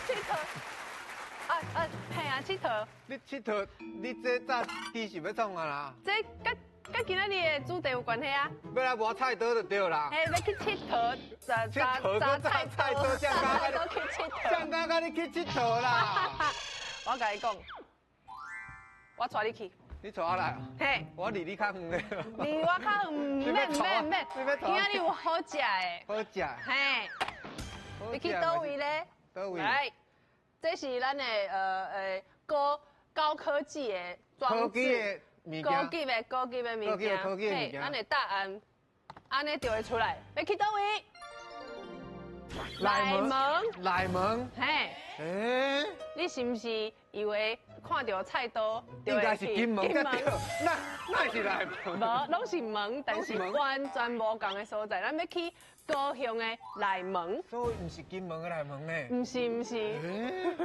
𨑨迌。啊啊，嘿啊，𨑨迌。你𨑨迌，你這早佇是欲創啥啦？這佮佮今仔日的主題有關係啊。欲來磨菜刀就對啦。嘿，欲去𨑨迌，砸砸菜刀，砸菜刀去𨑨迌。誰敢佮你去𨑨迌啦？我共你講，我帶你去。你帶我來？嘿，我離你較遠咧。離我較遠，免免免。今仔日有好食的。好食。嘿，你去佗位咧？佗位？來，這是咱的高高科技的裝置，高級的高級的物件。嘿，咱的答案，按呢就會出來。欲去佗位？內門。內門。嘿。欸，你是毋是以為看著菜刀？應該是金門才對，那那是內門。無，攏是門，但是完全無仝的所在。咱欲去高雄的內門。所以毋是金門的內門呢？毋是毋是，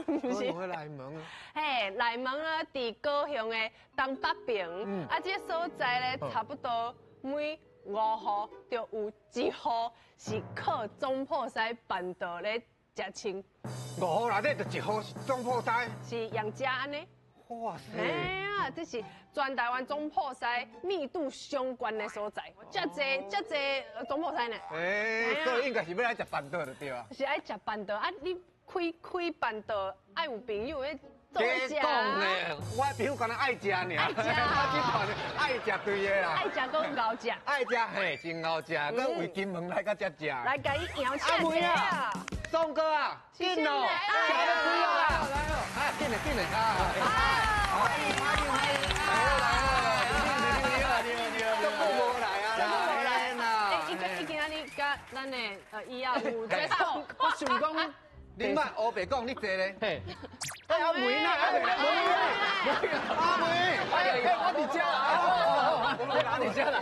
毋是。高雄的內門。嘿，內門呢，佇高雄的東北邊。啊，這個所在咧，差不多每五戶就有一戶是靠總鋪師辦桌咧食穿。五戶內底就一戶是總鋪師，是用食按呢？哇塞！哎呀，這是全台灣總鋪師密度上懸的所在，遮濟遮濟總鋪師呢。欸，所以應該是欲來食辦桌就對啊。是愛食辦桌啊！你開開辦桌，愛有朋友咧做伙食。講咧，我朋友敢若愛食爾，愛食，愛食對的啦。愛食閣𠢕食。愛食嘿，真𠢕食，閣為金門來到遮食。來共伊邀請一下。宋哥啊，緊哦，食欲開啊，來哦，哎，緊來緊來啊！歡迎歡迎歡迎！來了來了，你好你好你好，足久無來啊啦，哎，伊伊今仔日佮咱的伊也有接觸。我想講，你莫烏白講，你坐咧。嘿，阿梅呢？阿梅，阿梅，哎，我佇遮啦，我佇遮啦。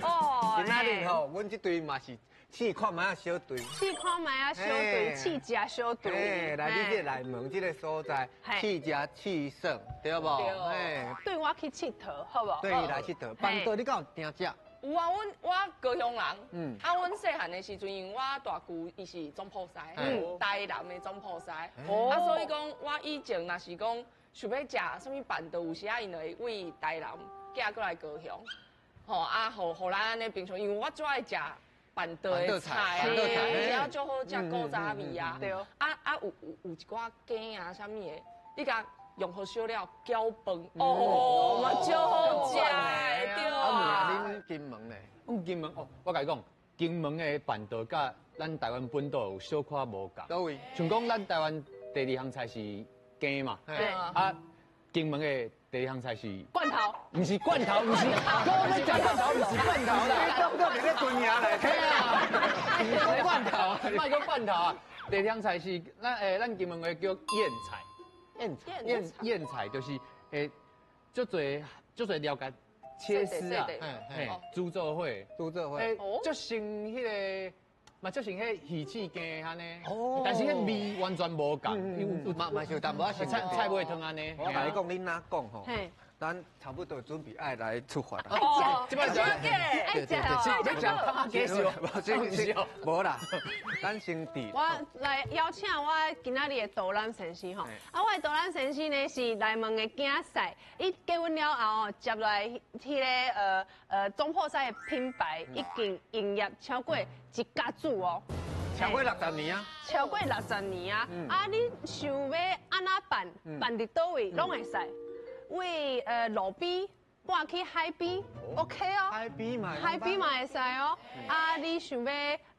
哦，今仔日吼，阮這隊嘛是試看覓仔小隊，試看覓仔小隊，試食小隊。來你這內門這个所在，試食試耍，對無？對。對我去𨑨迌，好無？對，來𨑨迌。辦桌你敢有定食？有啊，阮我高雄人，啊，阮細漢的時陣，因為我大舅伊是總鋪師，台南的總鋪師，啊，所以講我以前若是講想欲食啥物辦桌，有時仔𪜶就會為台南寄過來高雄，吼啊，予予咱按呢平常，因為我最愛食辦桌的菜啊，而且足好食古早味啊，啊啊有有有一寡羹啊啥物的，你共用好小料攪飯，哦，嘛足好食的，對啊。啊，恁金門咧？阮金門哦，我共你講，金門的辦桌佮咱台灣本島有小可無仝。佗位？像講咱台灣第二項菜是羹嘛，對。啊，金門的第二項菜是罐頭，毋是罐頭，毋是，講欲食罐頭，毋是罐頭啦。你當作佇咧軍營內底啊？毋是罐頭，莫講罐頭啊。第二項菜是咱咱金門話叫燕菜。燕菜，燕燕菜就是足濟足濟料共切絲啊，嘿，煮做伙，煮做伙，足像彼个嘛，足像彼魚翅羹按呢，但是彼味完全無仝，嘛嘛是有淡薄仔菜菜尾湯按呢。我共你講，恁若講吼，咱差不多準備愛來出發啦。哦，這擺愛食，愛食哦，繼續，無啦，咱先佇。我來邀請我今仔日的導覽先生吼，啊，我的導覽先生呢是內門的囝婿，伊結婚了後哦，接來彼个總鋪師的品牌已經營業超過一甲子哦。超過60年啊！超過60年啊！啊，你想欲按怎辦，辦佇佗位攏會使。為路邊搬去海邊，OK 哦。海邊嘛，海邊嘛會使哦。啊，你想欲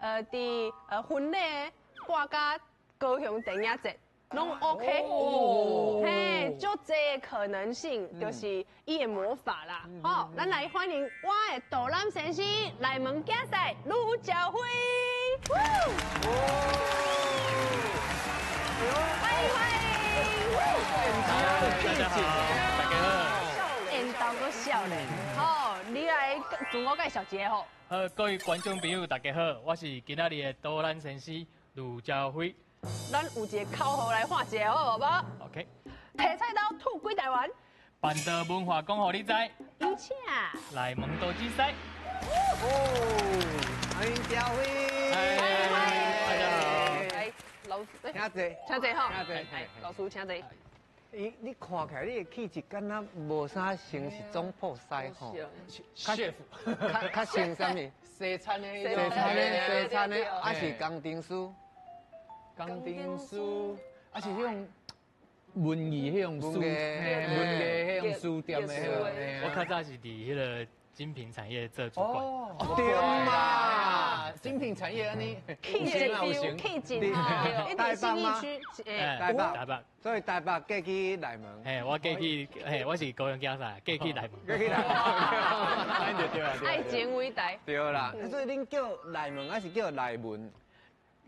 佇婚禮搬到高雄電影節，攏 OK。嘿，足濟可能性，就是伊的魔法啦。好，咱來歡迎我的導覽先生內門囝婿呂兆輝。歡迎歡迎。大家好，大家好。緣投閣少年，好，你來自我介紹一下吼。好，各位觀眾朋友，大家好，我是今仔日的導覽先生呂兆輝。咱有一个口號來喊一下，好無？OK。提菜刀吐歸台灣。辦桌文化講予你知。有請。內門刀子師。哦，歡迎兆輝。歡迎歡迎。大家好。老師，請坐，請坐吼，請坐，老師請坐。伊你看起來你的氣質敢若無啥像是總鋪師吼，chef，較較像啥物？西餐的，西餐的，西餐的，還是工程師？工程師，還是彼種文藝彼種書，文藝彼種書店的。我較早是佇彼个精品產業做主管。哦，對嘛，精品產業按呢，氣質，氣質吼，台北嗎？台北，台北。所以台北過去內門。嘿，我過去，嘿，我是高雄囝婿，過去內門。過去內門。愛情偉大。對啦，所以恁叫內門還是叫內門？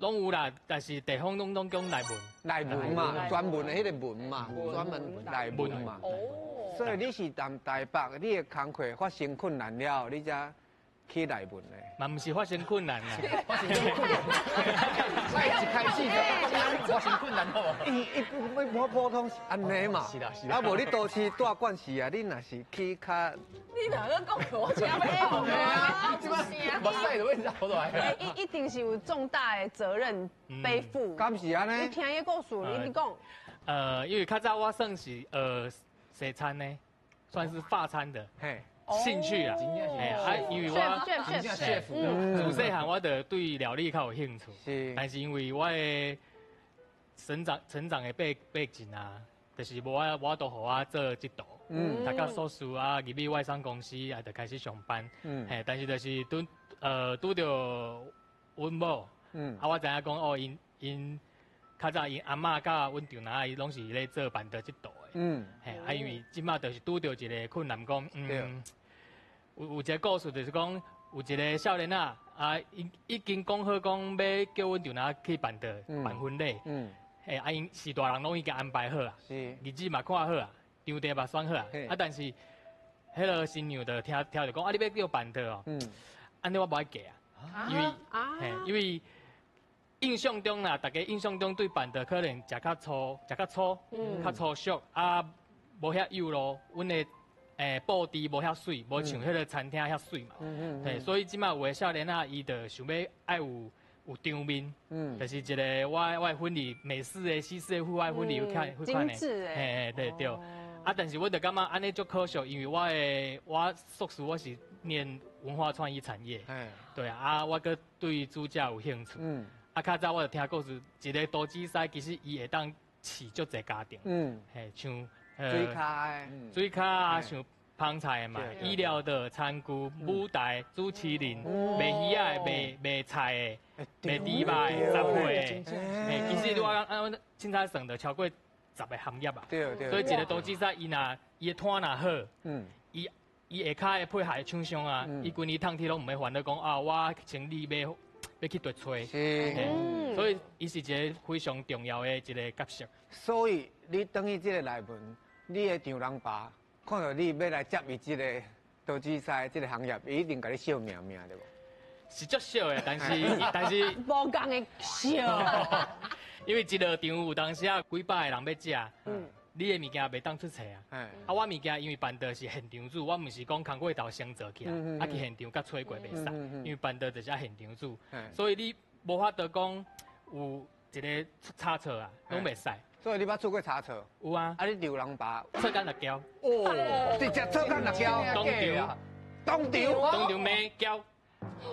攏有啦，但是地方攏講內門。內門嘛，專門的彼個門嘛，專門內門嘛。哦。所以你是踮台北，你的工課發生困難了，你才去內門的。嘛，毋是發生困難啦。發生困難。一開始就發生困難好無？伊一普普通是按呢嘛。是啦是啦。啊，無你都市住慣勢啊，你若是去較。你哪個講我聽袂懂啊？目屎都會流落來。一定是有重大的責任背負。敢是按呢？你聽伊故事，你講。因為較早我算是西餐呢，算是法餐的。嘿。興趣啦，啊，因為我自細漢我就對料理較有興趣，是，但是因為我的成長的背景啊，就是無法度予我做這道，讀到碩士啊，入去外商公司啊，就開始上班，嘿，但是就是拄著阮某，啊，我知影講哦，𪜶較早𪜶阿嬤佮阮丈奶伊攏是咧做辦桌這道的，嘿，啊，因為這馬就是拄著一個困難，講，有一個故事，就是講有一個少年仔，啊，已經講好講欲叫阮丈奶去辦桌辦婚禮，嘿，啊，𪜶序大人攏已經安排好啊，日子嘛看好啊，場地嘛選好啊，啊，但是彼个新娘就聽著講，啊，你欲叫辦桌哦，按呢我無愛嫁啊，因為，嘿，因為印象中啦，大家印象中對辦桌可能食較粗，食較粗，較粗俗，啊，無遐幼咯，阮的。布置無遐媠，無像彼个餐廳遐媠嘛。嘿，所以這馬有的少年仔，伊就想欲愛有場面，就是一個我的婚禮，美式的、西式的戶外婚禮有看，精緻的，嘿，對對。啊，但是我就感覺按呢足可惜，因為我碩士我是念文化創意產業，對啊，我閣對煮食有興趣。啊，較早我就聽故事，一個刀子師其實伊會當飼足濟家庭，嘿，像水跤水跤啊，像。烹菜的嘛，醫療的餐具、舞台、主持人、賣魚仔的、賣菜的、賣豬肉的、雜貨的。嘿，其實我按凊彩算，就超過10個行業啊。對對。所以一個投資者，伊若伊的攤若好，伊下跤的配合的廠商啊，伊規年通天攏毋會煩惱講啊，我生理欲去奪揣。是。所以伊是一個非常重要的一個角色。所以你轉去這個內門，你的丈人爸。看到你欲來接伊這個刀子師這個行業，伊一定共你惜命命對無？是足惜的，但是無仝的惜。因為一落場有當時啊幾百個人欲食，你的物件袂當出錯啊。啊，我物件因為辦桌是現場煮，我毋是講工課頭先做起來，啊去現場佮吹過袂使，因為辦桌就是愛現場煮，所以你無法度講有一個出差錯啊，攏袂使。所以你捌出過差錯？有啊。啊，你丈人爸錯工六交。哦，直接錯工六交。當場。當場。當場罵交。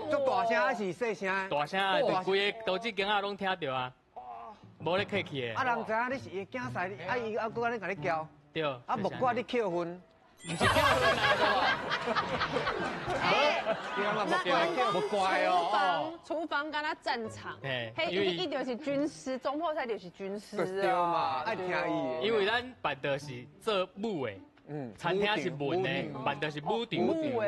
足大聲還是細聲？大聲啊！規个刀子間仔攏聽著啊。無咧客氣的。啊，人知影你是伊的囝婿，啊伊啊閣按呢共你叫。對。啊，莫怪你扣分。毋是扣分啊！對啊，莫怪哦。廚房敢若戰場，彼伊就是軍師，總鋪師就是軍師啊。對嘛，愛聽伊的。因為咱辦桌是做舞的，餐廳是文的，辦桌是舞場，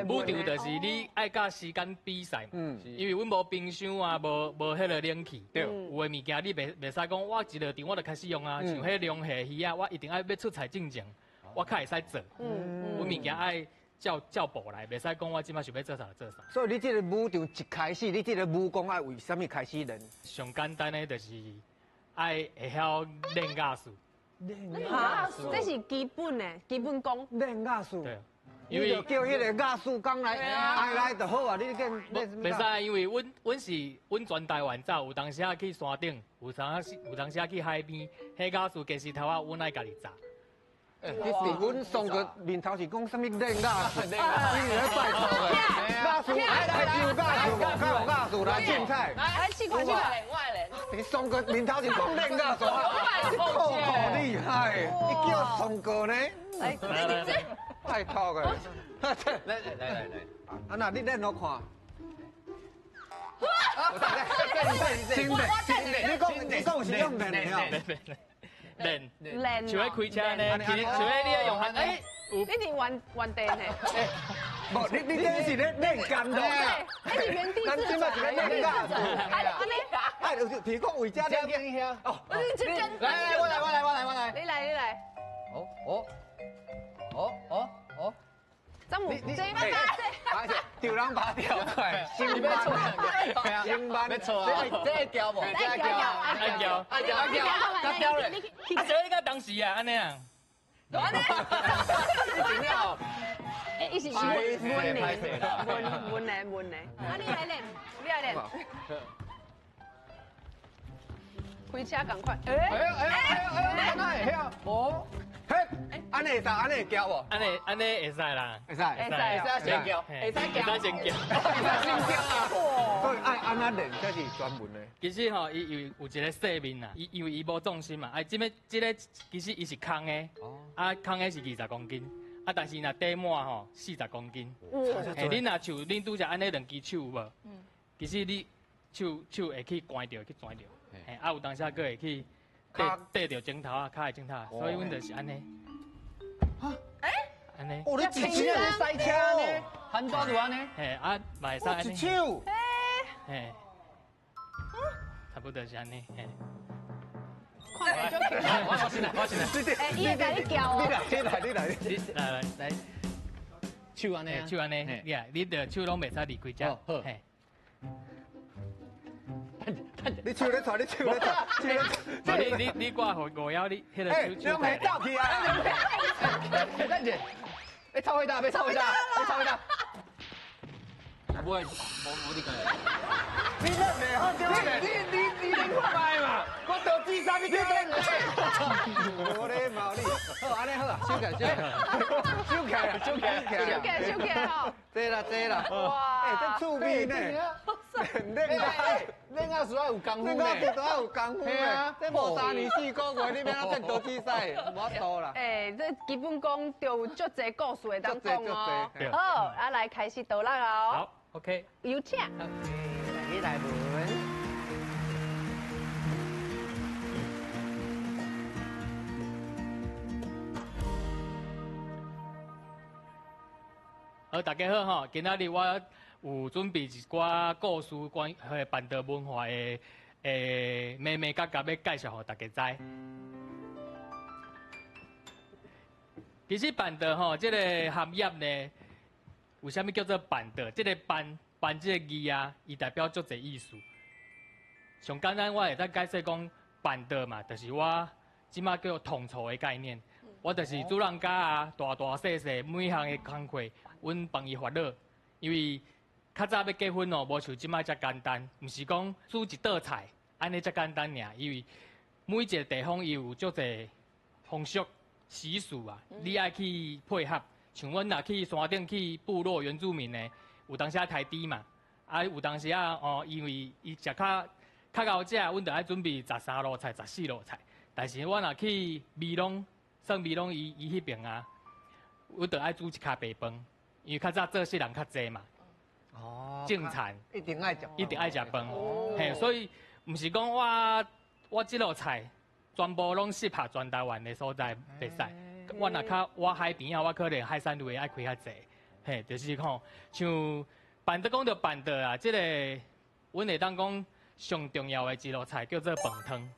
舞場就是你愛佮時間比賽。因為阮無冰箱啊，無彼个冷氣，有的物件你袂使講，我一落場我就開始用啊，像彼龍蝦魚仔，我一定愛欲出菜進前，我較會使做。阮物件愛照步來，袂使講我這擺想欲做啥就做啥。所以你這個舞場一開始，你這個武功愛為啥物開始練？上簡單的就是愛會曉練瓦術。練瓦術，這是基本的基本功。練瓦術。對。因为叫彼个瓦斯工来来来就好啊，你见袂使，因为阮是阮全台湾走，有当时啊去山顶，有当时啊去海边，彼瓦斯鸡丝头仔，阮爱家己炸。欸，你伫阮宋哥面头是讲啥物练瓦斯？你是咧拜托的，瓦斯来来来，瓦斯，有瓦斯来凊彩。来试看试看，我来。你宋哥面头是讲练瓦斯，好厉害！你叫宋哥呢？来来来，拜托的。来来来来来，啊那你练落看。你讲是用练的哦。练练，像咧开车呢，像咧你爱用汗，哎，你伫原原地呢？无，你这是咧练钢的，那是原地自转，原地自转，哎，就是讲为这练遐。哦，来来，我来我来我来我来，你来你来。哦哦哦哦哦，张武，你这丢人拔掉，新班，新班，没错啊，这会交无？这会交，爱交，爱交，爱交，交咧。啊，所以你讲当时啊，按呢啊，按呢，真了。哎，伊是问问的，问问的问的。啊，你来练，你来练。开车赶快。哎哎哎哎哎哎，哦。嘿，按呢会使，按呢会交无？按呢按呢会使啦，会使，会使，会使先交，会使会使先交，会使先交啊！所以爱按怎练才是专门的。其实吼，伊有一个细面啦，伊因为伊无重心嘛，啊，这个这个其实伊是空的，啊，空的是20公斤，啊，但是若底满吼40公斤。嘿，你若像恁拄则按呢两支手有无？其实你手会去关著，去转著，嘿，啊，有当时阁会去。对着枕头啊，卡的枕头，所以阮就是按呢。哈？哎？按呢？哦，你一手咧赛车呢？很多就按呢。嘿，啊，嘛会使按呢。一手。嘿。差不多是按呢。嘿。看来就我先来，我先来。哎，伊会共你叫哦。你来，你来，你来，你来来来。手按呢？手按呢？你啊，你的手拢袂使离开遮。好。嘿。你手咧带，你手咧带，你挂予五腰，你彼个手手。你袂走去啊！等者，你臭回答，别臭回答，别臭回答。无无无你讲。你练袂好，对不对？你练看觅嘛？我投资啥物你练？无礼貌你。好，按呢好啊，收起来，收起来，收起来，收起来，收起来吼。这啦这啦。哇！哎，这趣味呢。练练啊，需要有功夫呢。练啊，有功夫呢。这无3年4个月，你欲按怎变投资赛？无法度啦。哎，这基本功就有足济故事会当讲哦。好，啊来开始导览哦。好，OK。有请。你来闻。好，大家好吼，今仔日我有准备一寡故事，关于办桌文化的眉眉角角，欲介绍予大家知。其实办桌吼，这个行业呢，为啥物叫做办桌？这个办办这个字啊，伊代表足济意思。上简单，我会当解释讲办桌嘛，就是我这马叫统筹的概念。我就是主人家啊，大大细细每项的工课，阮帮伊烦恼，因为较早欲结婚哦，无像这马遮简单，毋是讲煮一道菜按呢遮简单尔，因为每一个地方伊有足济风俗习俗啊，你爱去配合。像阮若去山顶去部落原住民的，有当时啊刣猪嘛，啊有当时啊哦，因为伊食较较𠢕食，阮就爱准备13路菜、14路菜。但是我若去美浓，算美浓伊迄边啊，阮就爱煮一跤白饭，因为较早做事人较济嘛。哦，正餐一定爱食，一定爱食饭。嘿，所以毋是讲我这道菜全部拢适合全台湾的所在袂使。我若较我海边啊，我可能海产类爱开较济。嘿，就是讲像办桌讲著办桌啊，这个阮会当讲上重要的一道菜叫做饭汤。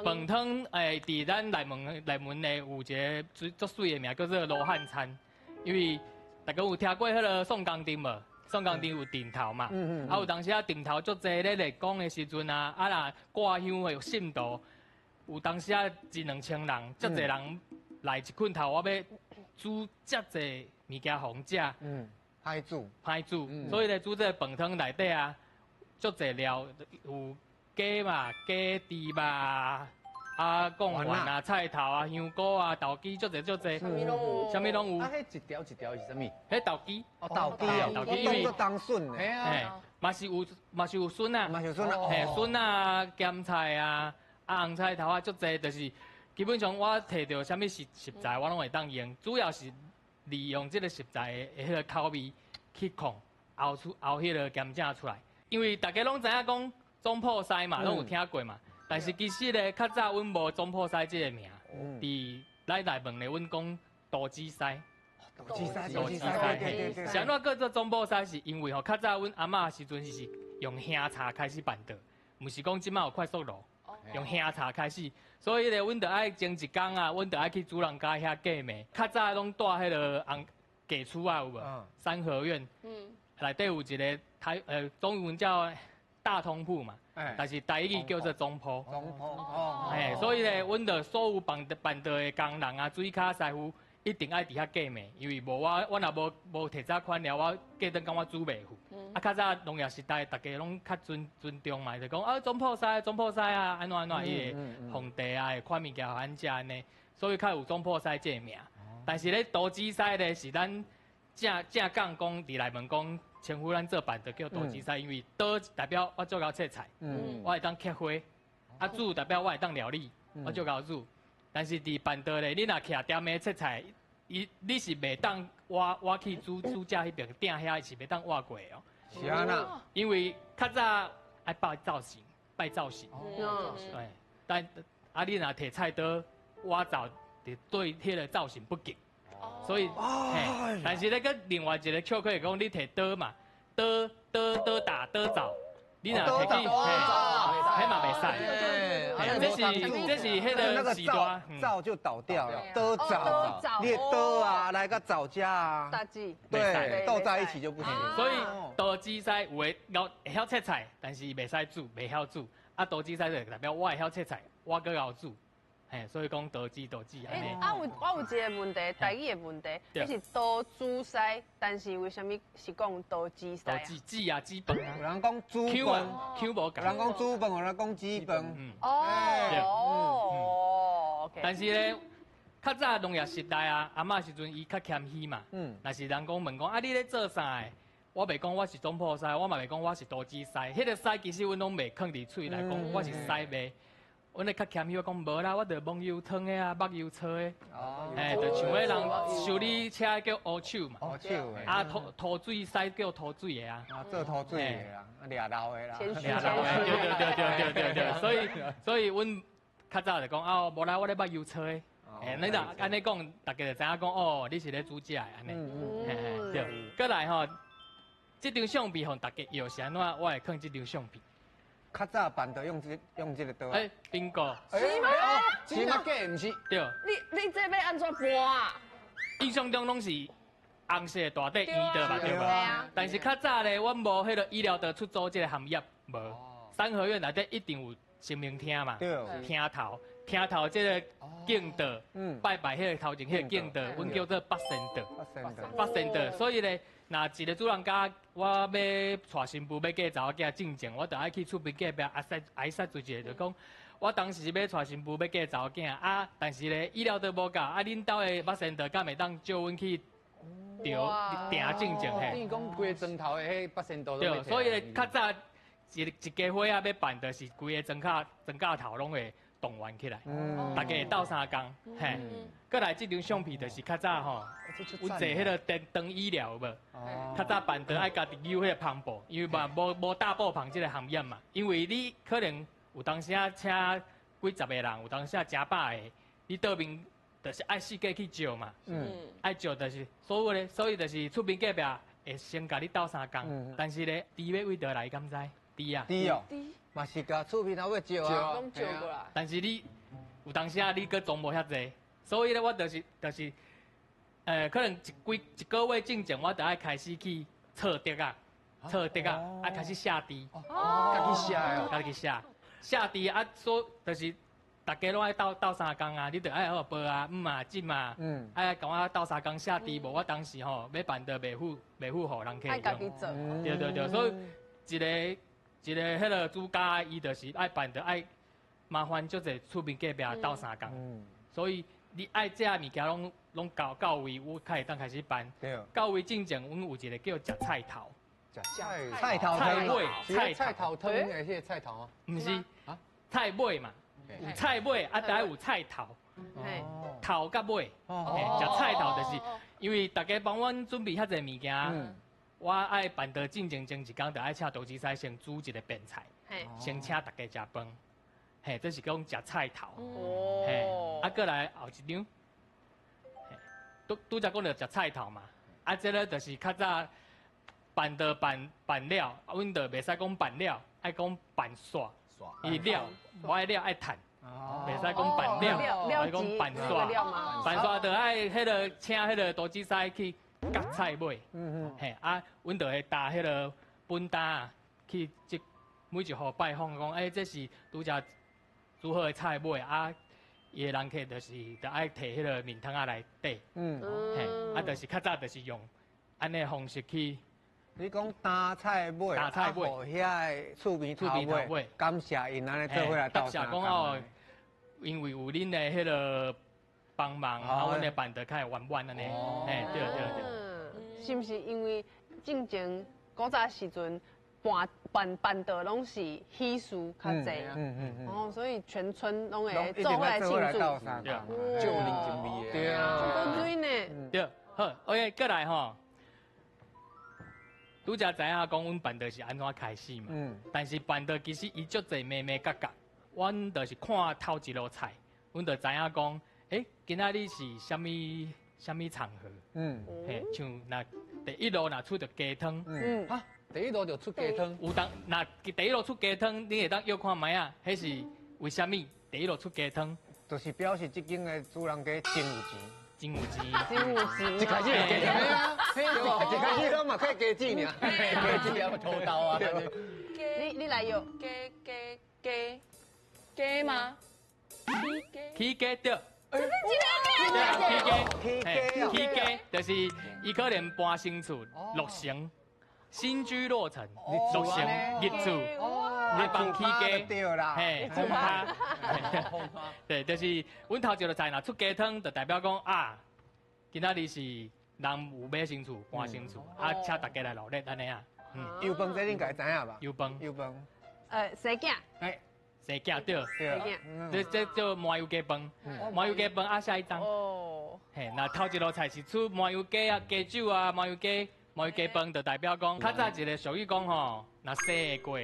饭汤，欸，伫咱内门的有一个足媠的名叫做罗汉餐，因为大家有听过彼个宋江阵无？宋江阵有阵头嘛？啊，有当时啊阵头足济咧咧讲的时阵啊，啊若挂香的有信徒，有当时啊一两千人，足济人来一困头，我欲煮遮濟物件予人食，歹煮，歹煮，所以咧煮這個飯湯內底啊，足濟料，有雞嘛、雞豬肉，啊，貢丸啊、菜頭啊、香菇啊、豆枝，足濟足濟，啥物攏有，啥物攏有。啊，彼一條一條是啥物？彼豆枝。哦，豆枝哦，豆枝因為當做冬筍的。啊。嘛是有筍啊，嘛是有筍啊，嘿，筍啊、鹹菜啊、啊紅菜頭啊，足濟，就是基本上我摕著啥物食材，我攏會當用，主要是利用這個食材的彼個口味去控熬出熬彼個鹹醬出來。因為大家攏知影講總鋪師嘛，攏有聽過嘛。但是其實咧，較早阮無總鋪師這個名，佇來內問咧，阮講刀子師。刀子師，刀子師，對對對。是按怎叫做總鋪師？是因為吼，較早阮阿嬤時陣是用香茶開始辦桌，毋是講這馬有快速爐，用香茶開始，所以咧，阮就愛前一工啊，阮就愛去主人家遐過暝。較早攏住彼個紅家厝啊，有無？三合院，內底有一個台中文叫大通鋪嘛，但是台語叫做總鋪。總鋪哦。嘿，所以咧，阮就所有辦辦桌的工人啊、水跤師傅，一定愛佇遐過暝，因為無我若無提早款了，我過頓感覺煮袂赴。啊，較早農業時代，大家攏較尊重嘛，就講啊總鋪師總鋪師啊，按怎按怎，伊會奉茶啊，會款物件予咱食按呢，所以較有總鋪師這個名。但是咧，刀子師咧是咱正正講講佇內面講，稱呼咱做辦桌叫刀子師，因為刀代表我足𠢕切菜，我會當切花；啊煮代表我會當料理，我足𠢕煮。但是佇辦桌咧，你若徛踮咧切菜，伊你是袂當我去煮煮食彼爿鼎遐是袂當倚過的哦。是按怎？因為較早愛拜灶神，拜灶神。對。但啊，你若提菜刀倚灶，就對彼個灶神不敬。所以，嘿，但是咧，閣另外一個笑話講，你提刀嘛，刀刀刀打刀灶，你若提去，嘿，彼嘛袂使。這是彼個時代，灶就倒掉了，刀灶，你的刀啊，來個灶家啊，對，鬥在一起就不行。所以刀子師有的會曉切菜，但是袂使煮，袂曉煮。啊，刀子師就代表我會曉切菜，我閣會煮。嘿，所以講刀子刀子按呢。啊，有我有一個問題，台語的問題，你是刀煮師，但是為啥物是講刀子師？刀子煮啊，煮飯。有人講煮飯，Q 無共。有人講煮飯，有人講煮飯。哦。但是咧，較早農業時代啊，阿嬤時陣伊較謙虛嘛。若是人講問講啊，你咧做啥的？我袂講我是總鋪師，我嘛袂講我是刀子師。彼個師其實阮攏袂囥佇喙內講，我是師袂。阮咧較謙虛，我講無啦，我著摸油湯的啊，目油搓的，嘿，就像彼人修理車叫烏手嘛，烏手，啊塗水師叫塗水的啊，啊做塗水的啦，啊掠漏的啦，掠漏的，對對對對對對對，所以阮較早就講啊，無啦，我咧目油搓的，欸，你若按呢講，大家就知影講哦，你是咧煮食的按呢，嘿嘿，對，閣來吼，這張相片予大家搖是按怎？我會囥這張相片。較早辦桌用這個刀。欸，賓果。是嗎？是嗎？假毋是？對。你這欲按怎搬啊？印象中攏是紅色的大底圓桌嘛，對無？但是較早咧，阮無彼個醫療桌出租這個行業，無。三合院內底一定有神明廳嘛，廳頭，廳頭這個敬桌，拜拜彼個頭前彼個敬桌，阮叫做八仙桌。八仙桌，所以咧。若一個主人家，我欲娶新婦，欲嫁查某囝進前，我就愛去厝邊隔壁阿婶阿婶做一個，就講我當時欲娶新婦，欲嫁查某囝啊，但是咧醫療桌無夠，啊恁兜的八仙桌敢會當借阮去著訂進前嘿？等於講規個莊頭的彼八仙桌。對，所以咧較早一家伙仔欲辦，就是規個莊腳頭攏會動員起來，大家會鬥相共，嘿。閣來這張相片就是較早吼，有坐彼個長椅了有無？較早辦桌愛家己扭彼個帆布，因為嘛無大布棚這個行業嘛。因為你可能有當時啊請幾十個人，有當時啊成百個，你桌面就是愛四界去借嘛。愛借就是所有咧，所以就是厝邊隔壁會先共你鬥相共，但是咧，豬欲佗來敢知？豬啊！豬哦，嘛是共厝邊頭尾借啊，攏借過來。但是你有當時啊，你閣裝無遐濟。所以咧，我就是，可能一個月進前，我就愛開始去測竹仔，測竹仔，啊開始寫豬，家己寫哦，家己寫，寫豬啊，所就是，大家攏愛鬥鬥相共啊，你著愛好報啊、毋啊、進啊，愛共我鬥相共寫字，無我當時吼欲辦桌袂赴袂赴予人客愛家己做。對對對，所以一個一個彼个主家，伊就是愛辦桌愛麻煩足濟厝邊隔壁鬥相共，所以你愛這物件攏攏到到位，阮才會當開始辦。到位進前，阮有一個叫食菜頭。食菜頭菜尾，菜頭湯的彼个菜頭啊？毋是啊，菜尾嘛。有菜尾，啊，得有菜頭，頭佮尾，食菜頭就是，因為大家幫阮準備遐濟物件，我愛辦桌進前前一工，就愛請廚師先煮一个便菜，先請大家食飯，嘿，這是講食菜頭，嘿，啊，過來後一張，拄拄才講著食菜頭嘛，啊，這个就是較早辦桌辦辦了，阮就袂使講辦了，愛講辦煞，伊了，無愛了愛趁。袂使講辦了，愛講辦煞，辦煞就愛彼个請彼个廚師師去割菜尾，嘿啊，阮就會擔彼个本單啊，去這每一戶拜訪，講欸，這是拄才煮好的菜尾啊，伊的人客就是就愛提彼个麵湯仔來綴，嘿，啊，就是較早就是用按呢方式去。你講擔菜尾，擔菜尾，遐個厝邊頭尾，感謝𪜶按呢做伙來鬥相共。感謝講哦，因為有恁的彼个幫忙，啊，阮的辦桌較會圓滿按呢。嘿，對對對。是毋是因為進前古早時陣辦辦辦桌攏是喜事較濟，哦，所以全村攏會做伙來慶祝，足有人情味的。對啊，足媠呢。對，好，OK，過來吼。拄才知影講，阮辦桌是按怎開始嘛？但是辦桌其實伊足濟眉眉角角，阮就是看頭一道菜，阮就知影講，欸，今仔日是啥物啥物場合？嘿，像若第一路若出著雞湯，哈，第一路就出雞湯。有當若第一路出雞湯，你會當約看覓啊？彼是為啥物第一路出雞湯？就是表示這間的主人家真有錢。真有錢，真有錢，一開始就加錢啊，一開始攏嘛開雞子爾，雞子啊，土豆啊。你來約雞雞雞雞嗎？起雞對。起雞，起雞，就是伊可能搬新厝落成，新居落成，落成入厝，你幫起雞，嘿，轟趴，對，就是阮頭一道菜若出雞湯，就代表講啊，今仔日是人有買新厝、搬新厝，啊，請大家來鬧熱按呢啊。油飯這恁家知影吧？油飯，油飯，生囝，生囝對，這這叫麻油雞飯，麻油雞飯啊，下一張。哦。嘿，若頭一道菜是出麻油雞啊、雞酒啊、麻油雞、麻油雞飯，就代表講，較早一个俗語講吼，若生會過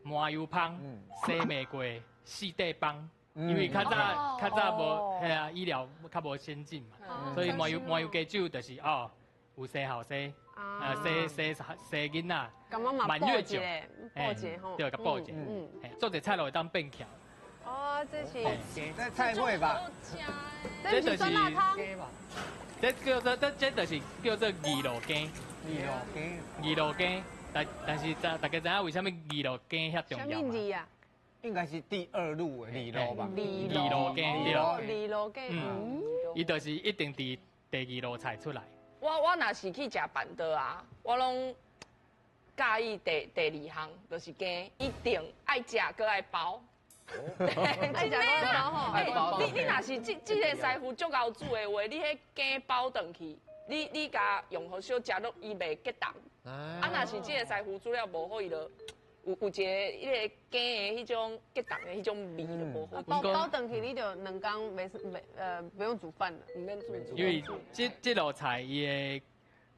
麻油芳，生袂過四塊枋，因為較早較早無，嘿啊，醫療較無先進嘛，所以麻油麻油雞酒就是哦，有生後生，啊生生生囡仔，滿月酒，對，共補一下，做一菜落會當變巧。哦，這是這菜尾吧？這是酸辣湯。這叫做這這就是叫做二路羹。二路羹。二路羹，但但是大大家知影為啥物二路羹遐重要嗎？啥物字啊？應該是第二路的二路吧？二路羹對。二路羹。嗯。伊就是一定佇第二路菜出來。我若是去食辦桌啊，我攏佮意第二項，就是羹一定愛食，閣愛包。愛食閣愛包吼。你若是這這个師傅足𠢕煮的話，你彼羹包轉去，你共用予小食落，伊袂結凍。啊，若是這个師傅煮了無好，伊就有一个彼个羹的彼種結凍的彼種味就無好。包包轉去，你就兩工袂袂不用煮飯了，毋免煮。因為這這道菜伊的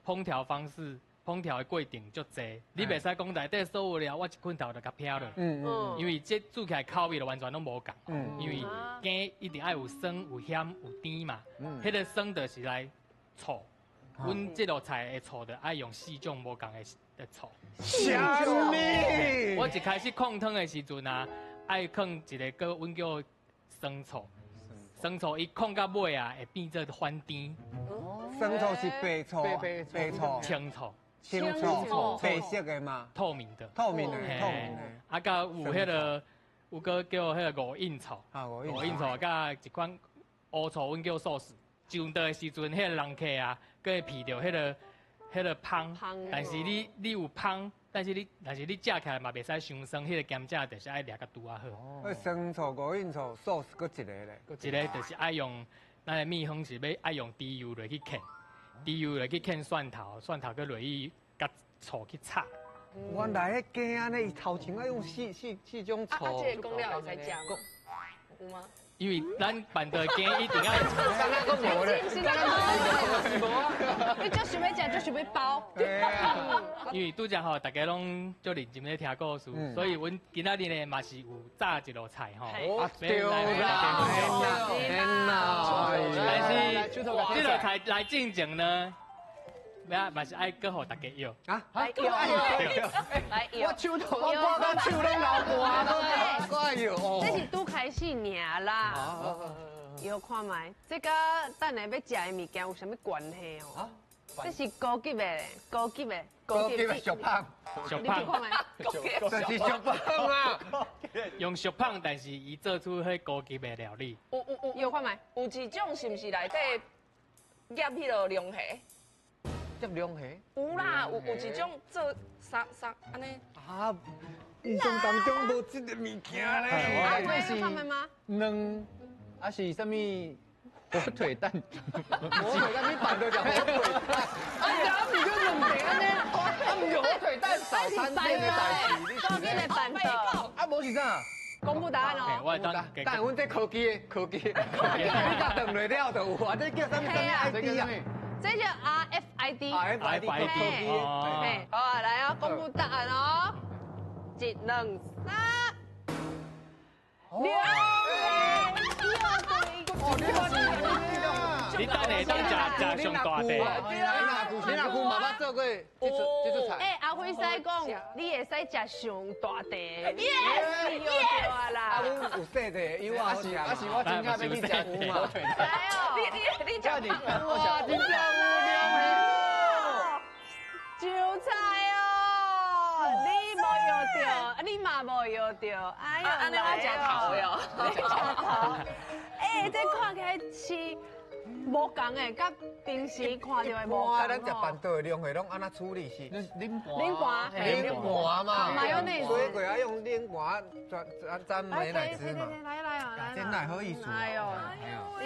烹調方式、烹調的過程足濟，你袂使講內底所有料，我一拳頭就共撇落。因為這煮起來口味就完全攏無仝。因為羹一定愛有酸、有鹹、有甜嘛。彼个酸就是來醋。阮這道菜的醋就愛用四種無仝的醋。啥物？我一開始控湯的時陣啊，愛放一个叫阮叫酸醋，酸醋伊控到尾啊，會變做反甜。酸醋是白醋，白醋，青醋，青醋，白色的嘛？透明的。透明的，透明的。啊，佮有彼个有阁叫彼个五印醋，五印醋佮一款乌醋，阮叫寿司。上桌的时阵，彼个人客啊，阁会闻著彼个芳，但是你有芳，但是你若是你食起来嘛袂使伤酸，彼个咸食就是爱掠甲拄仔好。那酸醋、五印醋、寿司阁一个咧，一个就是爱用咱的蜜蜂是欲爱用猪油落去劵，猪油落去劵蒜头，蒜头阁落去佮醋去炒。原来彼鸡按呢，伊头前爱用四种醋。啊，这个讲了会使食吗？有吗？因为咱办桌鸡一定爱。刚刚讲无咧，刚刚讲无啊。你就想欲食，就想欲包。因为拄才吼，大家拢足认真咧听故事，所以阮今仔日呢嘛是有炸一道菜吼。对啦，但是这道菜来进前呢，嘛嘛是爱阁予大家摇。啊，来摇，来摇。我手头，我看到手拢流汗，阁爱摇哦。这是拄开始尔啦。摇看觅，这佮等下欲食的物件有啥物关系哦？这是高级的，高级的，高级的俗胖，俗胖，这是俗胖啊！用俗胖，但是伊做出彼高级的料理。有，摇看觅，有一种是毋是内底夹彼个龙虾？夹龙虾？有啦，有一种做三三按呢。啊，印象当中无这个物件咧。啊，这是卵，啊是啥物？火腿蛋，火腿蛋，你办桌食火腿蛋，啊，毋就两个按呢，啊，毋就火腿蛋，早餐店的代志，高级的办桌，啊，无是啥？公布答案哦。我当，等阮这科技的科技，你甲断落了就有啊，这叫啥物啥物 ID 啊？这叫 RFID。 RFID。嘿，好啊，来哦，公布答案哦，一、两、三，六。你等下当食食上大块。你若有嘛捌做过这出菜？欸，阿辉师讲，你会使食上大块。Yes，yes 啦。啊，阮有细块，有啊，啊是我真正欲去食火腿蛋。来哦，你食哇，真正有料的。韭菜哦，你无摇著，你嘛无摇著，哎呦，按呢我食头的哦，你食头。欸，这看起来是无仝的，佮平时看到的无仝。咱食办桌的龙虾拢按怎处理是？冷盘。冷盘。冷盘嘛。马油内。水果爱用冷盘沾沾美乃滋嘛。来来啊，来。真乃好意思。哎呦，你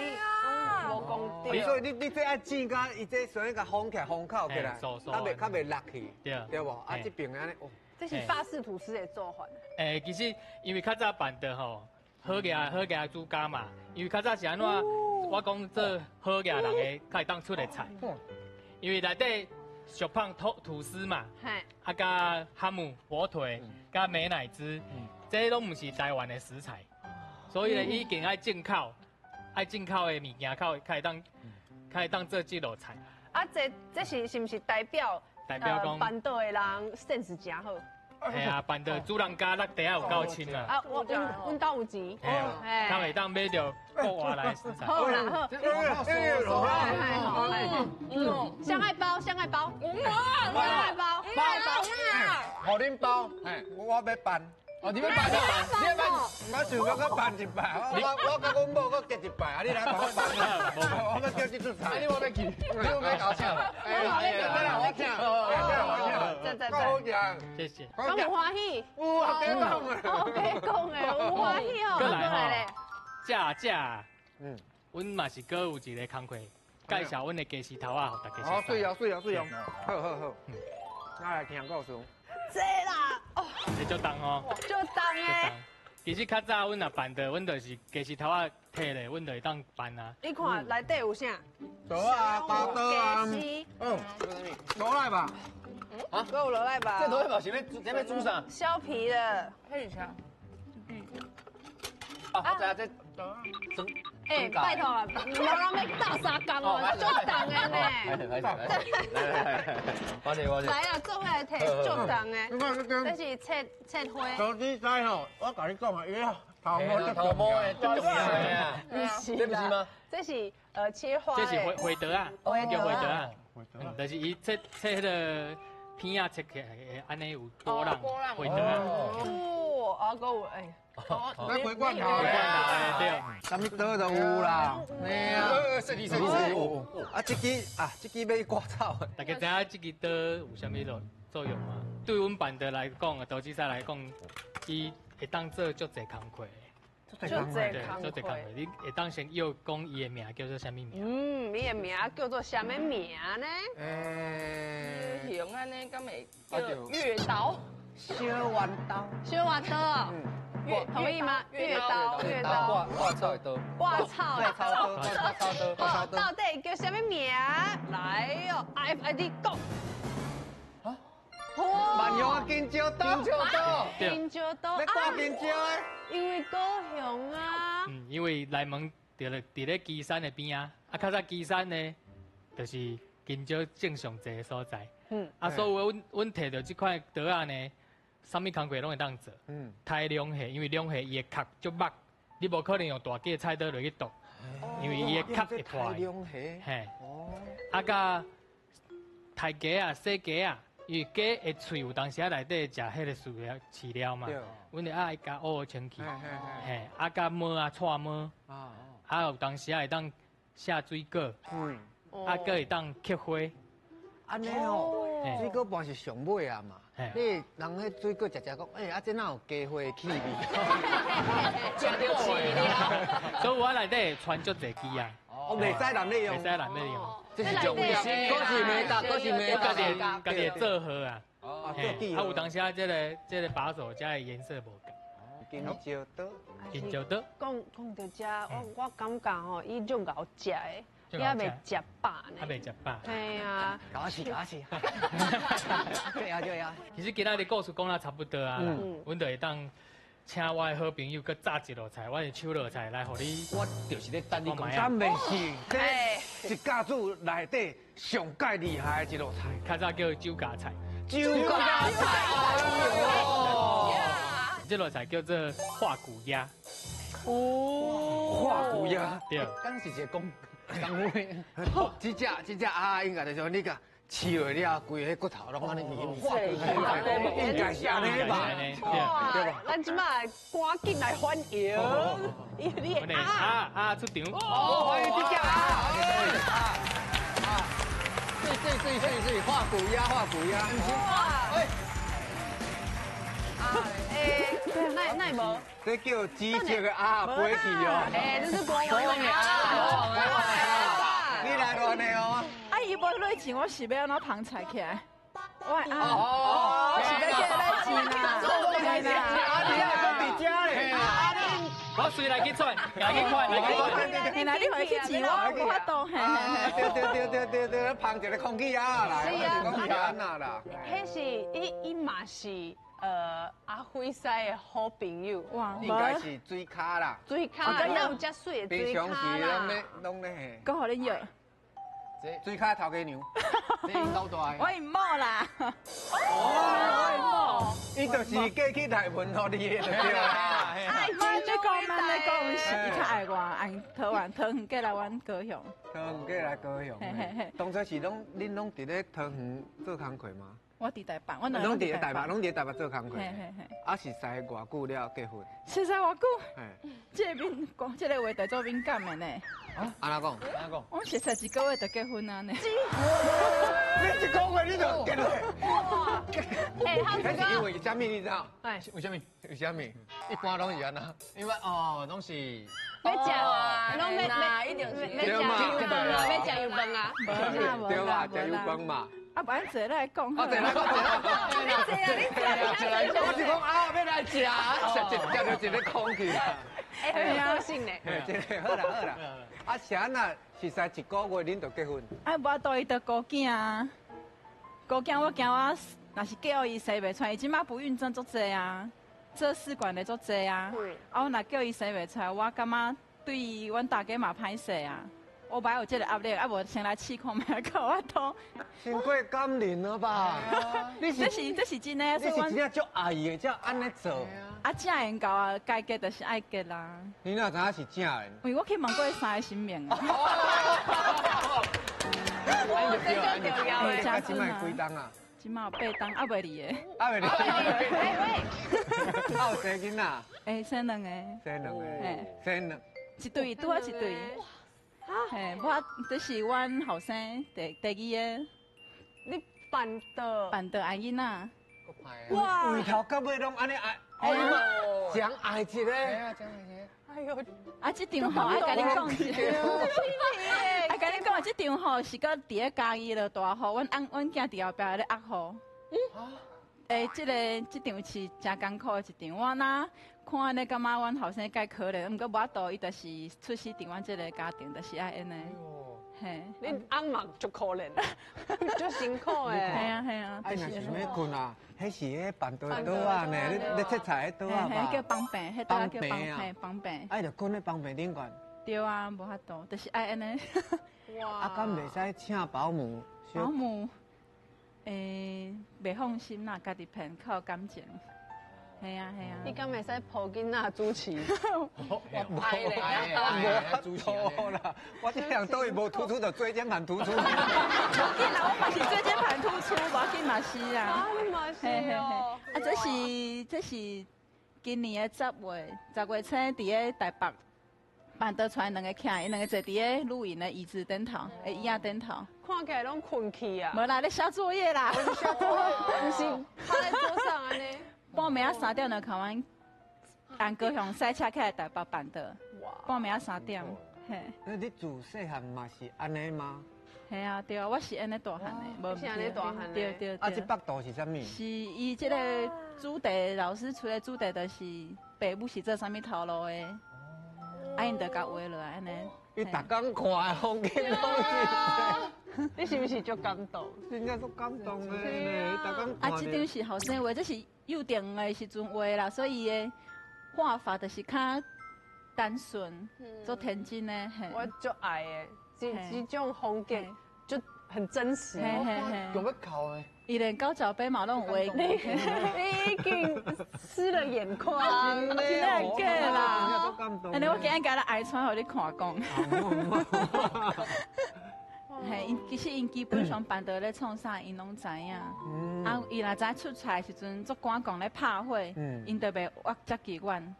无讲对。所以你这爱煎佮伊这先共封起来，封口起来，较袂落去，对无？啊，这边按呢，哦。这是法式吐司的做法。欸，其实因为较早办桌吼，好额主家嘛，因为较早是按怎？我讲做好额人的，较会当出的菜。因为内底俗胖吐司嘛，啊佮哈姆火腿，佮美乃滋，这拢毋是台湾的食材，所以呢，一定爱进口，爱进口的物件，较会当做这道菜。啊，这是毋是代表代表讲办桌的人 sense 真好？系啊，办桌主人家落地仔有够深啊！啊，阮兜有钱，较会当买著国外来的食材。好啦好，香爱包，香爱包，香爱包，包包，予恁包，我欲办。哦，你欲办啊？你欲办？我想欲阁办一摆，我佮阮某阁结一摆，啊，你来帮我办。我欲叫这出菜。你无欲去？你无欲搞请？哎，我请，我请，对对对，好食。谢谢。敢有欢喜？有啊，别讲的。哦，别讲的，有欢喜哦。阁来吼，食食，阮嘛是阁有一个工课，介绍阮的鸡丝头仔，予大家。哦，对哦，对哦，对哦。好好好，咱来听故事。这啦，哦，这足重哦，足重的。其实较早阮若办桌，阮就是鸡丝头仔摕咧，阮就会当办啊。你看内底有啥？刀啊，包刀啊。嗯，罗赖吧。啊，阁有罗赖吧？这罗赖吧是欲煮啥？削皮的。配一下。啊，我知影这。欸，拜托啊，无人欲斗相共哦，足重的呢。来来来，我来啊，做伙来提足重的。这是切切花。投资师吼，我共你讲啊，伊头毛头毛的足重要的啊。这不是吗？这是切花。这是花刀仔，叫花刀仔。就是伊切切彼个片仔切起来，按呢有波浪，花刀仔。哦，啊，阁有欸。那桂罐头的，对，啥物刀都有啦。对啊，设计设计。啊，这支啊，这支欲割草。大家知影这支刀有啥物作用吗？对阮办桌来讲，刀子师来讲，伊会当做足济工课。足济工课。你会当先约讲伊的名叫做啥物名？嗯，伊的名叫做啥物名呢？用按呢，敢会叫月刀？小弯刀。小弯刀。同意吗？月刀，月刀。挂草的刀。挂草的刀。挂草刀。好，到底叫啥物名？来哦，RFID 讲。万用金蕉刀，金蕉刀，金蕉刀，咧挂金蕉的，因为高雄啊。嗯，因为内门伫咧旗山的边啊，啊，较早旗山呢，就是金蕉种上济的所在。嗯。啊，所以阮摕到这块刀仔呢，啥物工课拢会当做。嗯。刣龙虾，因为龙虾伊的壳足肉，你无可能用大支菜刀落去剁，因为伊的壳会破。刣龙虾。嘿。哦。啊，佮刣鸡啊，洗鸡啊。因为鸡的喙有当时仔内底食彼个饲料饲料嘛，阮就爱共乌清气，嘿，啊佮毛啊带毛，啊有当时仔会当下水果，啊阁会当刻花。按呢吼，水果盘是上尾啊嘛，你人彼水果食食讲，欸，啊这哪有鸡花的气味？食著饲料。所以我内底会传足济支啊。哦，袂使男咧用，袂使男咧用。这是重要，阁是美达，阁是美达，家己做号啊。啊，有当时啊，这个把手遮的颜色无仝。金蕉刀，金蕉刀。讲讲到遮，我感觉吼，伊足𠢕食的，伊犹未食饱呢。犹未食饱。嘿啊。搞死搞死。对啊对啊。其实今仔日故事讲得差不多啊，阮就会当。请我的好朋友阁炸一道菜，我是手道菜来予你。我就是咧等你讲。咱袂是这一家子内底上盖厉害的一道菜，较早叫酒家菜。酒家菜，哎呦！这道菜叫做化骨鸭。哦，化骨鸭。对。刚是一个讲讲话。这只这只鸭应该就是你个。饲落了，规个骨头拢按呢绵绵，应该是按呢吧？对吧？咱这马赶紧来欢迎，你的鸭鸭出场，哦，欢迎这只鸭，对对对对对，化骨鸭，化骨鸭，哇，哎，那无？这叫紫色的鸭飞去哦，哎，这是国王的鸭，国王的鸭，你来乱的哦。伊无落钱，我是欲按怎捧菜起来？我啊，我是欲叫伊来钱啦，对啦。啊，你还阁伫遮咧？我随来去转，来去看，来去看。嘿啦，你回去钱，我无法度。嘿嘿对对对对对对，捧一个空气鸭啦，是啊，讲是按怎啦？彼是伊伊嘛是阿辉师的好朋友。哇，应该是水跤啦。水跤，哪有遮水的水跤啦？平常时拢咧拢咧。阁予你摇。水跤头家娘，这𪜶老大。我𪜶某啦。哦，我𪜶某。伊就是过去内门予你的，对啦。妈，这讲慢咧讲是伊较爱我，按桃园桃园过来阮高雄。桃园过来高雄。嘿嘿嘿。当初是拢恁拢伫咧桃园做工课吗？我伫台北，我拢伫台北，拢伫台北做工课。嘿嘿嘿。啊，熟似偌久了结婚？熟似偌久？这个敏，讲这个话题做敏感的呢。啊？按怎讲？按怎讲？我熟似一个月就结婚啊呢。你一个月你就结了？哇！哎，那是因为啥物你知道？哎，为啥物？为啥物？一般拢是按怎？因为哦，拢是。欲食，拢欲欲一定是欲食油饭啊，欲食油饭啊。对嘛，食油饭嘛。啊，无按坐来讲。啊，坐来讲，坐来讲。你坐啊，你坐啊，你坐。我是讲啊，欲来食，食一食著一个空气。哎，很有个性呢。真的，好啦好啦。啊，是按怎？熟似一个月恁就结婚？啊，无度伊就孤囝啊，孤囝我惊我若是叫伊生袂出来，伊这马不孕症足济啊，做试管的足济啊。啊，我若叫伊生袂出来，我感觉对阮大家嘛歹势啊。我歹有这个压力，啊无先来试看觅，阁有法度。伤过感人了吧？你是这是真的，你是真正足爱的，才按呢做。啊，正缘到啊，该结就是爱结啦。你哪知影是正缘？因为我去问过三个神明。这就重要的。啊，这摆几冬啊？这马有8冬，还袂离的。还袂离。喂，有生囡仔？欸，生两个。生两个。生两。一对，拄仔一对。嘿，我这是阮后生第二个。你办桌？办桌爱囡仔。哇！为头到尾拢按呢爱，哎呀，讲爱一个。哎呦，啊，这场吼，爱共你讲一下。爱共你讲，这场吼是阁伫咧嘉义落大雨，阮翁阮囝伫后壁咧压雨。欸，这场是真艰苦的一场，我若看按呢，感觉阮后生介可怜，毋过无法度，伊就是出世伫阮这个家庭，就是爱按呢。嘿，你翁嘛足可怜，足辛苦的。系啊系啊。啊，若是欲睏啊，彼是彼办桌的桌仔呢，你切菜的桌仔吧？叫方便，彼桌仔叫方便。啊，就睏咧方便顶悬。对啊，无法度，就是爱按呢。哇！啊，敢袂使请保姆？保姆，欸，袂放心啦，家己骗较有感情。系啊系啊。你敢袂使抱囡仔主持？我无我无错啦，我这人倒位无突出，就椎间盘突出。无紧啦，我嘛是椎间盘突出，无紧嘛是啊。啊，你嘛是哦。啊，这是今年的10月，10月初伫咧台北办桌出来两个徛，𪜶两个坐伫咧露营的椅子顶头，椅仔顶头。看起来拢困去啊。无啦，咧写作业啦。写作业，毋是趴在桌上按呢。半暝仔3点就看阮按高雄赛车起来台北办桌。半暝仔3点，嘿。那你自细汉嘛是按呢吗？嘿啊，对啊，我是按呢大汉的，无是按呢大汉的。对对。啊，这腹图是啥物？是伊这个主题，老师出的主题就是爸母是做啥物头路的，啊，𪜶就共画落来按呢。伊逐工看的风景拢是，你是毋是足感动？真正足感动的呢，逐工看。啊，这张是后生画，这是幼稚的时阵画啦，所以伊的画法就是较单纯，足天真的。我足爱的，这种风格就很真实。用欲哭的。伊连高脚杯嘛拢有画。你已经湿了眼眶，真的假啦？按呢我今日共你爱穿予你看讲。嘿，𪜶其实𪜶基本上办桌咧创啥，𪜶拢知影。啊，伊若知出差的时阵，足赶工咧拍火，𪜶就袂越接近阮。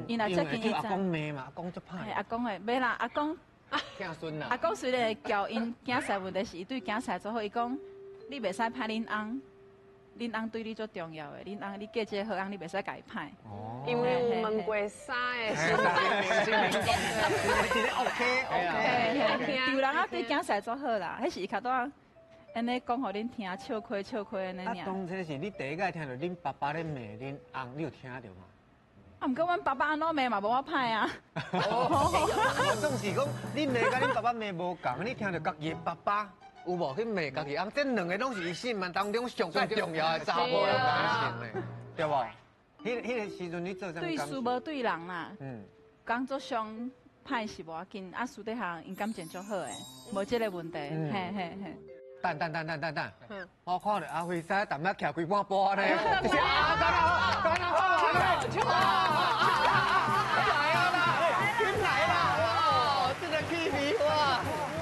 𪜶若接近伊，阿公骂嘛，阿公足歹。阿公会，袂啦，阿公。疼孙啦。阿公虽然会叫𪜶囝婿，问题是伊对囝婿做好，伊讲你袂使歹恁翁，恁翁对你足重要的，恁翁你嫁这个好翁，你袂使共伊歹。哦。因为有问过三个新 OK OK。丈人啊对囝婿足好啦，彼是伊较拄仔按呢讲予恁听，笑亏笑亏按呢尔。啊，当初是你第一摆听著恁爸爸咧骂恁翁，你有听著吗？啊，毋过阮爸爸按怎骂嘛无我歹啊。我总是讲，你骂佮恁爸爸骂无仝，你听著家己的爸爸有无去骂家己翁？这两个拢是伊生命当中上最重要的查某人感情嘞，对无？彼个时阵你做啥物？对事无对人啦。工作上歹是无要紧，啊私底下𪜶感情足好的，无这个问题。嘿嘿嘿。等等等等等等，我看著阿辉师踮遐徛规半晡呢，就是啊，干好，干好啊，来啊啦，紧来啦，哦，这个气味哇，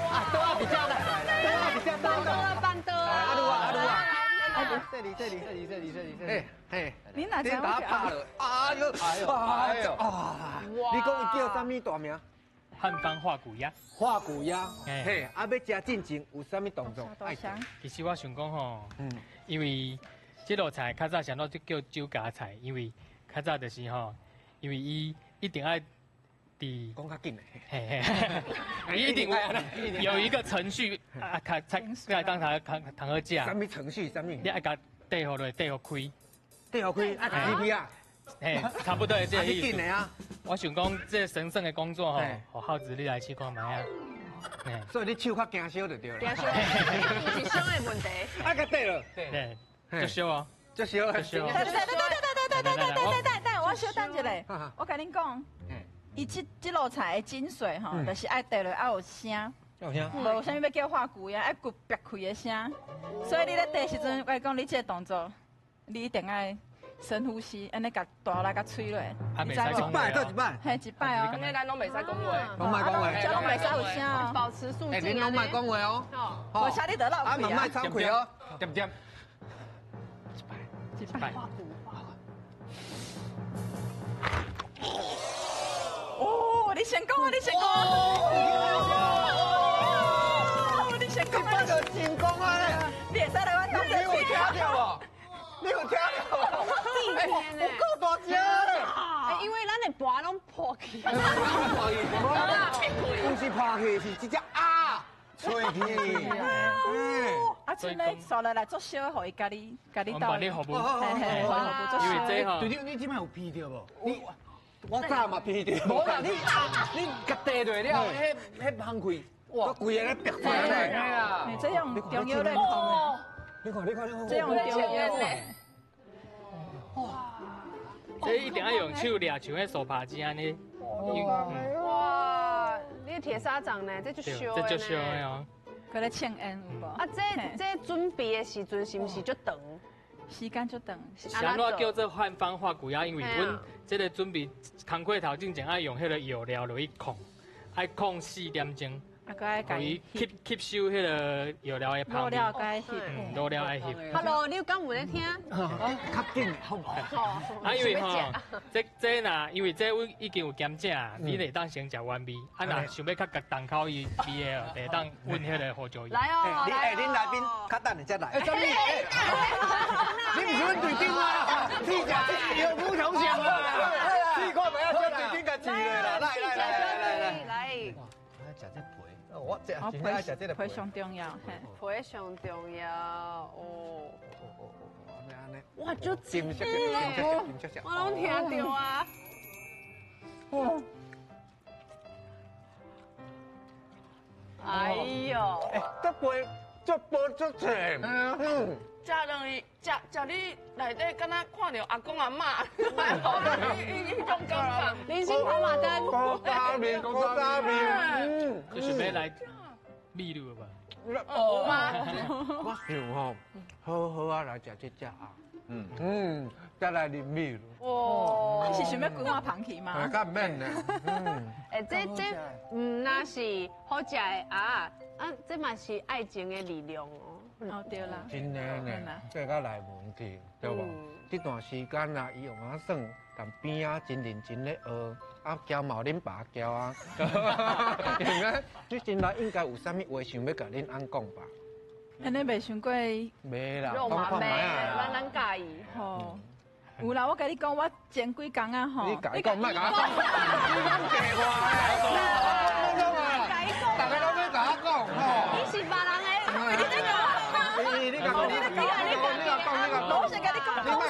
啊，桌仔伫遮啦，桌仔伫遮，办桌啊，办桌啊，阿鲁啊，阿鲁啊，这里这里这里这里这里，嘿嘿，你哪知我拍了？哎呦，哎呦，哎呦，啊！你讲伊叫啥物大名？汉方化骨鸭，化骨鸭，嘿，啊，欲食进前有啥物动作？其实我想讲吼，因为这道菜较早啥物叫酒家菜，因为较早就是吼，因为伊一定爱伫讲较紧的，嘿嘿，伊一定有一个程序啊，才才当他通好食。啥物程序？啥物？你爱共缀予落，缀予开，缀予开，啊，入去啊。嘿，差不多是这个意思。啊！我想讲，这神圣的工作吼，予孝子你来试看觅啊。所以你手较惊烧就对了。惊烧，毋是烧的问题。啊，佮对了。对，足烧哦，足烧，足烧。等等等等等等等等等等，我小等一下，我共恁讲，伊这道菜的精髓吼，就是爱缀落爱有声。有声。无啥物欲叫化骨鸭，爱骨煏开的声。所以你咧缀时阵，我讲你这个动作，你一定爱。深呼吸，按呢共大力共吹落。你知无？一摆，做一摆。嘿，一摆哦。按呢咱拢袂使讲话。拢莫讲话。这拢袂使有声哦。保持肃静。恁拢莫讲话哦。无声你就落气啊。啊，嘛莫喘气哦。点点。一擺。哦，你先講啊！你先講。哦，你先講啊！這就成功啊！你會使來阮家。你有聽到無？你有聽到無？有夠大聲咧！因為咱的盤攏破去。不是破去，是這隻鴨吹去。啊，像咧刷落來做燒，予伊家己家己鬥。你服務，因為這吼。隊長，你這擺有鼻著無？你我早嘛鼻著。無啦，你你夾地落了，彼香氣，哇，規个咧逼出來咧。這用中藥咧。你看，你看，你看，這用中藥咧。哇！這一定愛用手掠，像彼手扒雞按呢。哇！你鐵砂掌呢？這就燒的。這就燒的哦。閣咧請煙有無？啊，這準備的時陣是毋是足長？時間足長。是按怎叫做漢方化骨仔？因為阮這個準備工課頭進前愛用彼個藥料落去控，愛控4點鐘。啊，閣愛予伊吸吸收彼個藥料的香味。滷料愛翕。嗯，滷料愛翕。Hello，你有敢有咧聽？較緊，好。啊，因為吼，這若因為這阮已經有兼食，你會當先食原味，啊，若想欲較重口味的，就會當揾彼個胡椒油。來哦，你欸，恁來賓較等下才來。欸，什麼？你毋是阮隊長嗎？試食這有不同想啊！試看覓啊，這隊長共試落啦，來來來來來來。哇，我食這皮。我這真愛食這個皮上重要，皮上重要哦。按呢按呢。哇，足金色，我攏聽著啊。哇！哎呦！欸，這皮足薄足脆。嗯。食落去，食食你內底敢若看著阿公阿嬤，彼種感覺。人生跑馬燈。古早味，古早味。嗯。就是欲來秘魯吧？有嗎？我想吼，好好啊來食這隻啊。嗯嗯，再來啉秘魯。哇！你是想欲規碗捧去嗎？較免咧。嗯。欸，這毋若是好食的啊，啊，這嘛是愛情的力量哦。哦，對啦，真的呢，這個內門去，對無？這段時間啊，伊用啊耍，但邊仔真認真咧學，啊教嘛有恁爸教啊。應該，你真來應該有啥物話想欲共恁翁講吧？按呢袂想過。袂啦，肉麻袂，咱佮意。吼，有啦，我共你講，我前幾工啊吼。你共伊講，莫共我講，你講假話咧。我講啊，大家攏欲共我講吼。你是別人的，你咧講。你講，你講，你講，你講，你講，我是共你講，你莫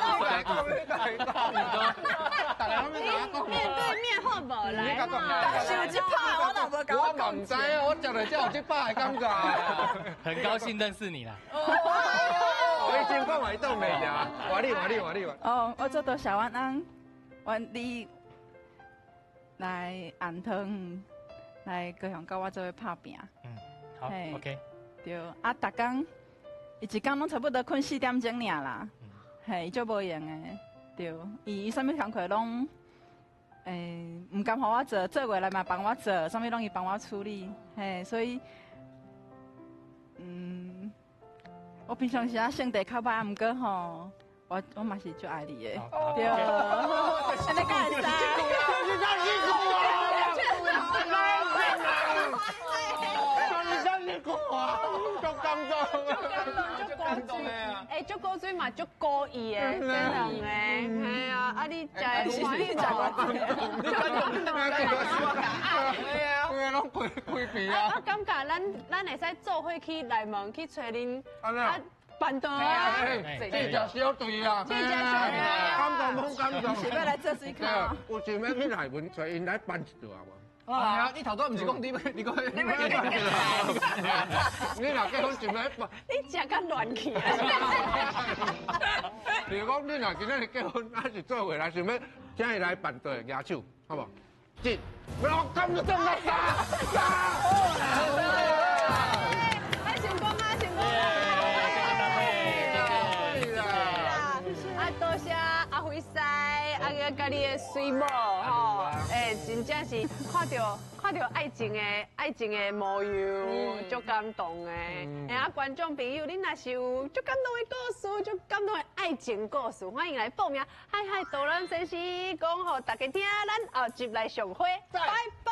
共我講，你講，你講，大家攏欲共我講。面對面好無來嘛？但是有這拍，我若無共我講。我嘛毋知啊，我食落才有這擺的感覺。很高興認識你啦。我已經講完一道美啦，我你我你我你我。哦，我做多謝阮翁，阮你來紅糖來高雄，佮我做伙拍拚。嗯，好，OK。對，啊，逐工，伊一工攏差不多睏4點鐘爾啦，嘿，伊足無閒的，對，伊啥物工課攏，毋甘予我做，做過來嘛幫我做，啥物攏伊幫我處理，嘿，所以，嗯，我平常時啊性地較歹，毋過吼，我嘛是足愛你的，對，按呢敢會使？足感動，足感動的啊！欸，足古錐嘛，足古意的，這兩个，嘿啊，啊你食的歡喜無？你感動，對啊，對啊，攏規規皮啊！我感覺咱會使做伙去內門去揣恁啊辦桌啊，這隻小隊啊，這隻小隊啊，感動，感動，是欲來做水卡？有想欲去內門揣𪜶來辦一桌無？啊！你頭拄毋是講你你講你你若結婚想欲辦？你食甲亂去啊！比如講，你若今仔日結婚，還是做伙來想欲請伊來辦桌舉手，好無？一，我感動啊！三，三，哎，成功啊！成功啊！啊，多謝阿輝師，啊，啊，佮你的水某吼，哎，真正是看著看著愛情的模樣，足感動的。哎啊，觀眾朋友，恁若是有足感動的故事，足感動的愛情故事，歡迎來報名。海海導覽先生講予大家聽，咱後集來上會，拜拜。